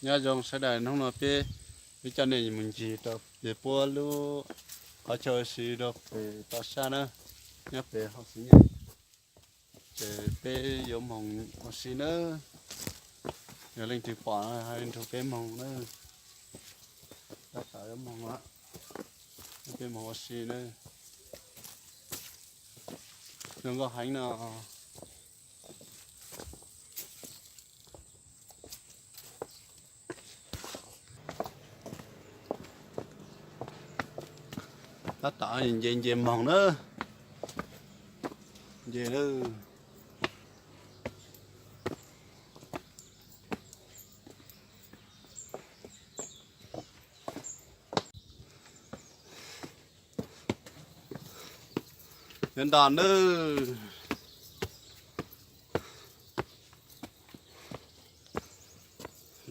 Nyob zoo sawv daws, hnub no peb, peb coj nej mus ncig rau pem puab lub qhov chaw ua si rau pem toj sab na, nyob pem hauv Xeev Nyeej. Ces peb yuav moog ua si na, yog leej twg pom nrug peb moog na, tab tom yuav moog, peb moog ua si na, zoo nkauj heev no. Tab tom nce nce moog na, nce na. Yuav nto nawb,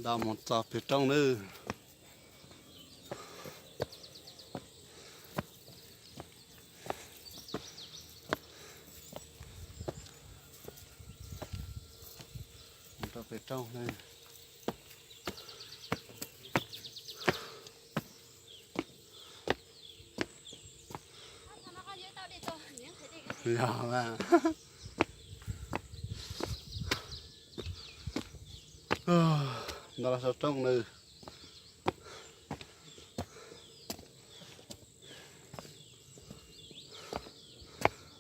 nto moog txog pem roob nawb. Rau pem roob nawb. Yog mas. Nto los saum roob nawb.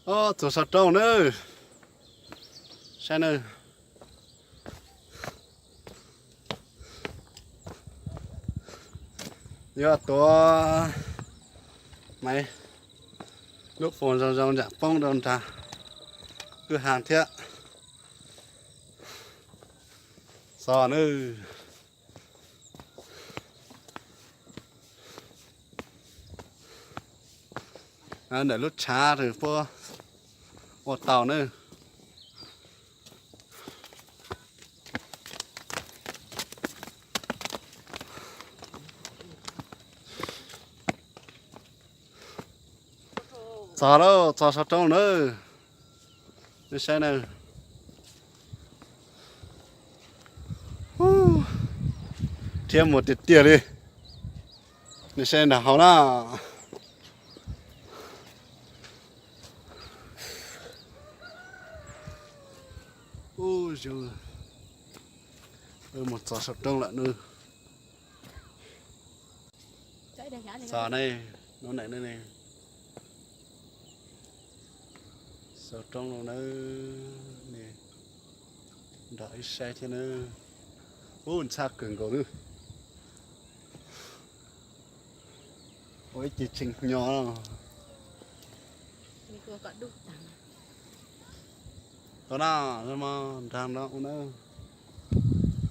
Ob, txog saum roob nawb. Saib nawb. Yuav tuav maiv lub pob zoo zoo ntsam poob rau nrag kwj ha thiab. Txog nawb. Ntawm lub tshav puab ua tau nawb. Txog lauj, txog saum roob nawb. Nej saib nawb. Thiab mus tiag tiag li. Nej saib nram hauv na. Ub, mus txog saum roob lawm nawb. Txog ne, lub neej ne, saum roob lawm nawb. Nrog ib saib thiab nawb. Ub, ntxhab kawg nkaus nawb. Ua ib ce tshee hnyo. Tau na, nrag no ua na.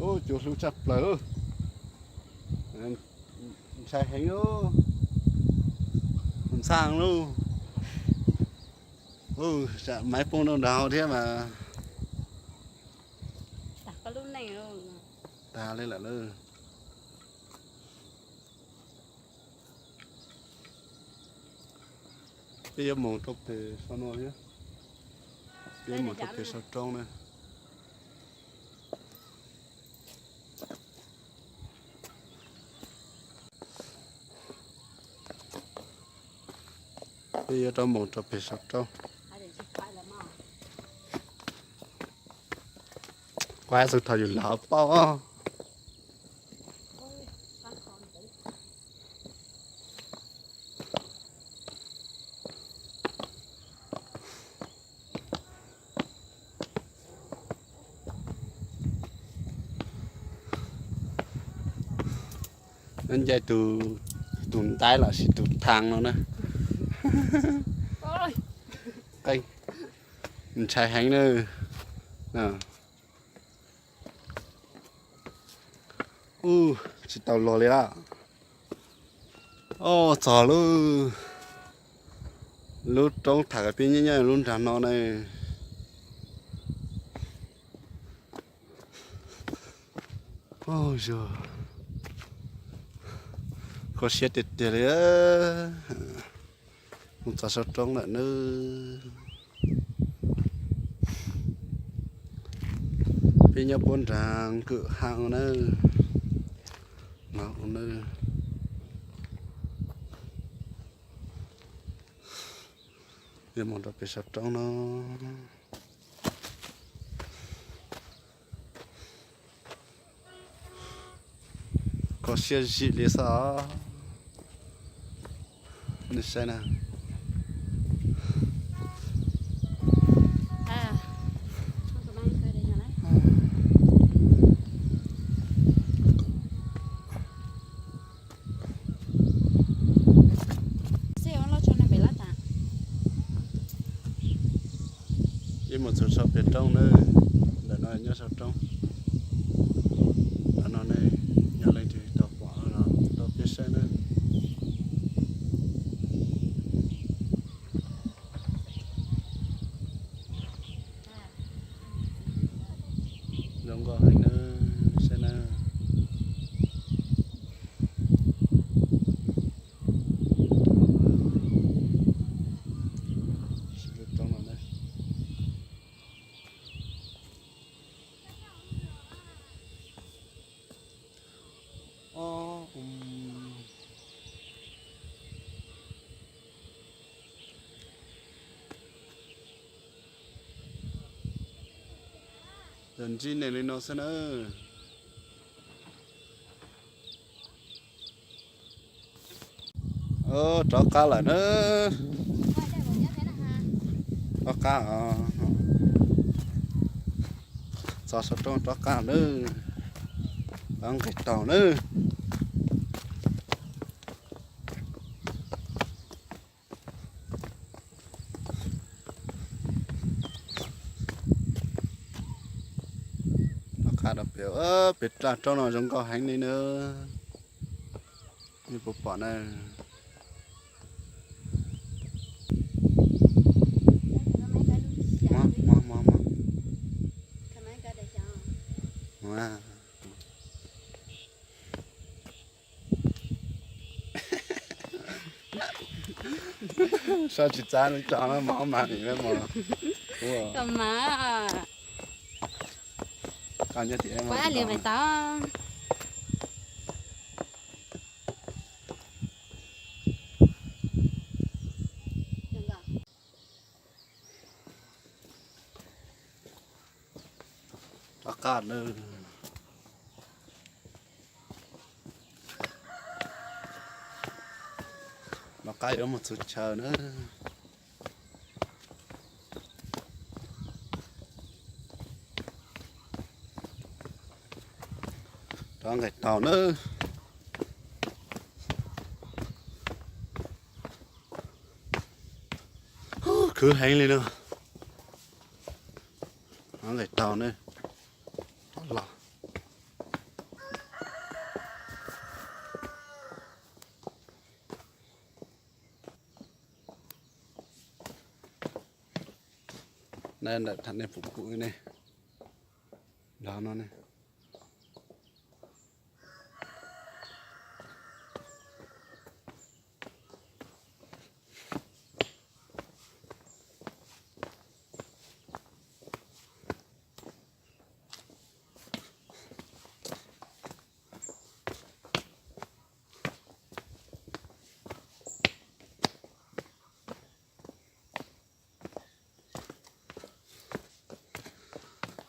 Ub, cua hlub tshaj plaws lauj. Ntshai heev lauj. Ntxhab lauj. Ub, tsam maiv poob rau nrag hauv thiab mas. Tag li lawm lauj. Peb yuav mus rau pem saum no thiab. Peb yuav mus rau pem saum roob na. Peb yuav rov mus rau pem saum roob. Kuv xav thaum yus laus paub. Ncaim tus, tus ntaib los sis tus thaj no na. Ntshai heev na. Ub, tsis tau luag li lawm. Ob, txog lub, lub roob tham peb nyob nyob lub nrag no na. Ub, yog kho siab tiag tiag li. Mus txog saum roob lawm nawb. Peb nyob puab nrag kwj ha nawb. No kuv nawb, yuav mus rau pem saum roob no. Kho siab zim li xwb os. Nej saib na. Ib mus txog saum pem roob nawb, ntawm no nyob saum roob. Ntawm no ne, yog leej twg tau pom los tau peb saib nawb. Zoo nkauj heev nawb, saib nawb. Yog ntsib nej li no xwb nawb. Rov qab lawm nawb. Rov qab, txog saum roob rov qab nawb. Rov nqis taug nawb. Rov qab rau pem, pem raj roob no zoo nkauj heev li nawb. Nej puas pom na? Sab tsis txav no tso mov mas nim mos. Koj mas. Koj nyob tim, pab li tau. Rov qab nawb. Rov qab yuav mus txhua chaw nawb. Rov nqis taug nawb. Khwv heev li no. Rov nqis taug nawb. Los. Ntawm tham nej pum pum ne. Los no ne.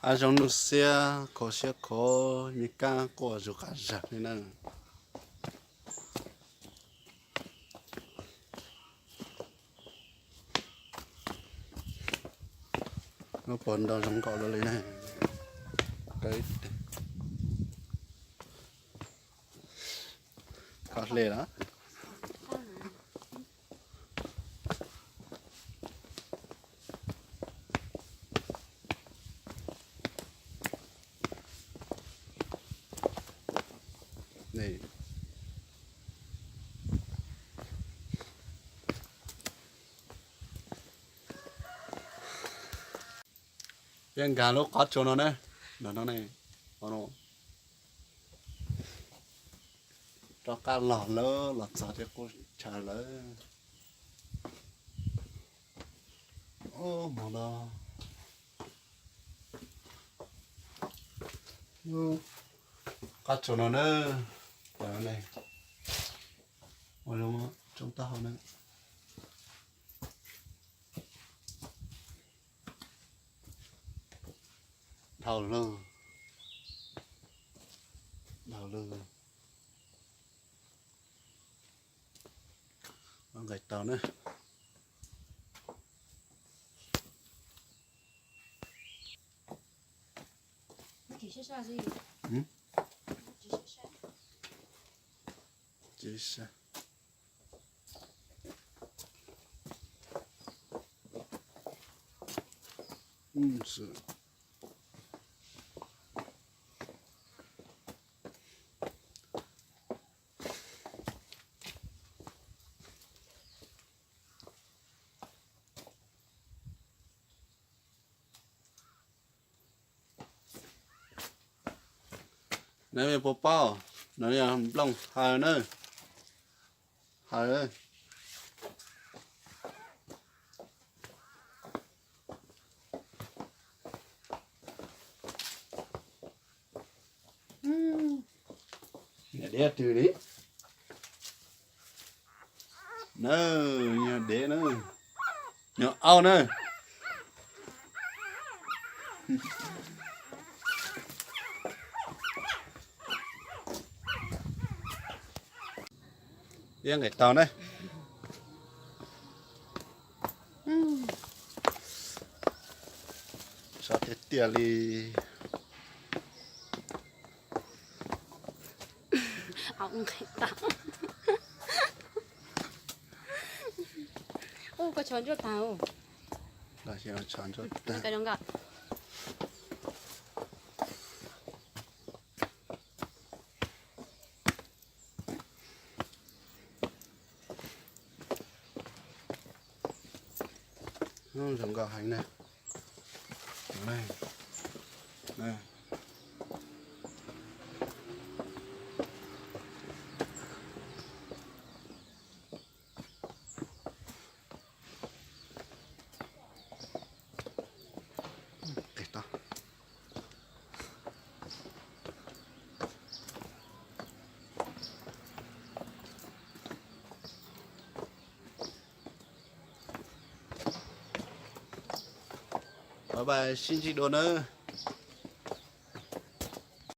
Hav zoov nuj xiab khov siab khov, me kab quaj zus qab zag li na. Lub pov ntau zoo nkauj li na. Koj hle los? Peb nkag lub qhov tsua no ne, no ne, rov qab los lawm, los txog tej qub chaw lawm. Ub, hmo no qab tsua no na. Cov ne, ua zoo tsoob taub hau na. Dhau lug, dhau lug. Nqes tau na. Neb puas paub, no yog nplooj haws na, haws. Niam dev twg li? Na, yog dev na, yog aub na. Peb nqes tau na. Sov tiag tiag li. Ua koj tsho ntsuab tag. Zoo nkauj heev na. Bye bye, sib ntsib dua nawb.